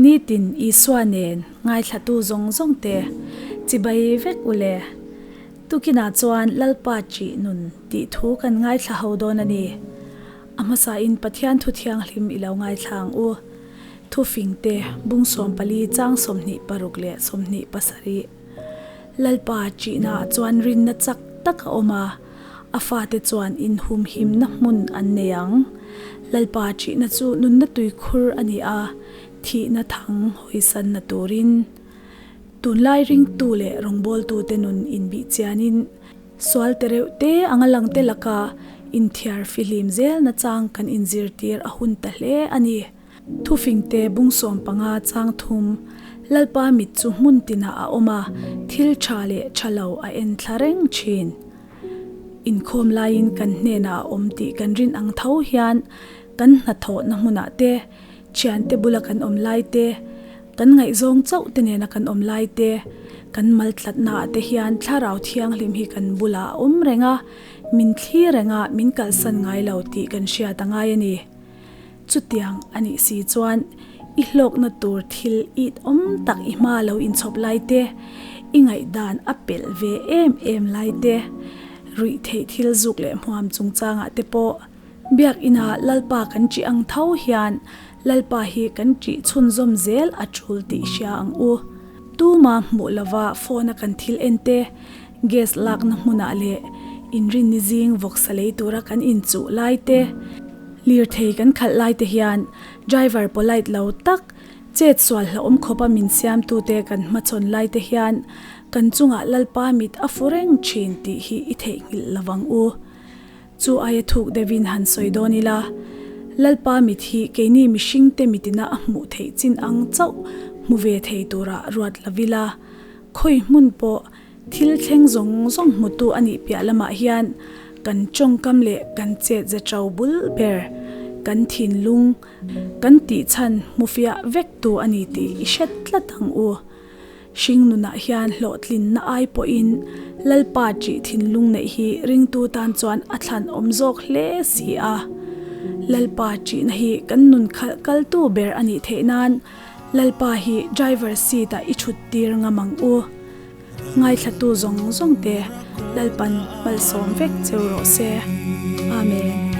Nitin Isua nen ngaithlatu zawng zawng te chibai vek u le. Tukinah chuan Lalpa ṭih nun tih thu kan ngaithla ho dawn a ni. A hmasain Pathian thu thianghlim i lo ngaithla ang u. Thufing te bung 14 chang 26 leh 27. Lalpa ṭihnaah chuan rinna chak tak a awm a, a fate chuan inhumhimna hmun an nei ang. Lalpa ṭihna chu nunna tuikhur a ni a, thihna thang hawisanna turin. Tunlai ringtu leh rawngbawltute nun inbih chianin sual te reuh te anga langte laka inthiar fihlim zelna chang kan inzirtir a hun ta hle a ni. Thufingte bung 15 chang thum, Lalpa mit chu hmun tinah a awm a, thil tha leh tha lo a en thla reng thin. Inkhawm laiin kan hnenah a awm tih kan rin ang tho hian kan hnathawhna hmunah te, Thiante bula kan awm lai te, kan ngaihzawng chauh te nena kan awm lai te, kan mal tlatnaah te hian thlarau thianghlim hi kan bulah a awm reng a, min thli reng a, min kalsan ngai lo tih kan hriat a ngai a ni. Chutiang a nih si chuan i hlawkna tur thil it awm tak i hma lo inchhawp lai te, i ngaihdan a pelh ve em em lai te, ruih theih thil zuk leh hmuam chungchangah te pawh, Biakina Lalpa kan ṭih ang tho hian Lalpa hi kan ṭih chhunzawm zel a ṭul tih hria ang u. Tuma hmuh lova phone-a kan thil en te, gas lakna hmunah leh inrinni zing vawksa lei tura kan inchuh lai te, lirthei kan khalh lai te hian driver polite lo tak, chet sual hlauhawm khawpa min siamtute kan hmachhawn lai te hian kan chungah Lalpa mit a fu reng ṭhin tih hi i theihnghilh lovang u. Chu aia thuk deuhin han sawi dawn ila, Lalpa mit hi keini mihringte mitina a hmuh theih chin ang chauh hmu ve thei tura ruat lo ila, khawi hmun pawh thil thleng zawng zawng hmutu a nih piah lamah hian kan tawngkam leh kan chet ze to bul ber, kan thinlung, kan tihchhan hmu fiah vektu a ni tih i hret tlat ang u. Hring nunah hian hlawhtlinna ai pawhin Lalpa ṭih thinlung neih hi ringtu tan chuan a thlan awm zawk hle si a. Lalpa ṭihna hi kan nun khalh kaltu ber a nih theih nan Lalpa hi driver seat ah i ṭhut tir ngam ang u. Ngaithlatu zawng zawng te Lalpan malsawm vek cheu rawh se. Amen.